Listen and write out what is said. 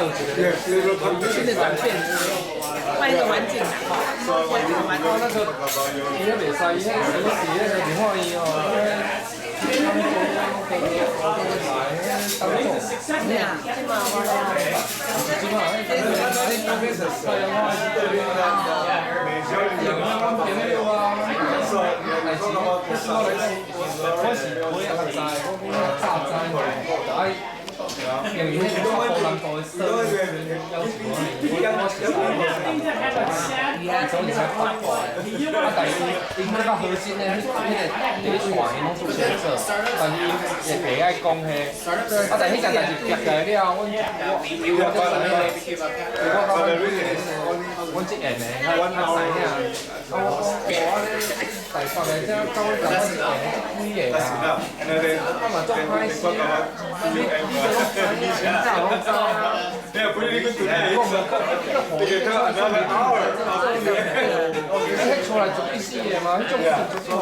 有一個新的轉變，換一個環境啦，吼，換一個環境。那個伊遐袂使，伊彼時時迄個立法院哦，彼當總，咩啊？這馬彼太陽花的時陣，阮朋友啊，代誌，我來講，我是尾仔知，我講早知吼，就愛。因為彼個北南部的省要求我是總是北部的，啊，但是𪜶那較核心的，彼個第一線𪜶攏足清楚，但是𪜶會白愛講彼，啊，但彼件代誌夾起來了，阮我我才知影，我甲阮職員的較較知影，啊，我講哇，安呢台北的這甲阮台灣一個這幾個啊，我嘛足歹勢，你你都攏知影，真早攏知啊。講彼出來絕對死的嘛，彼種足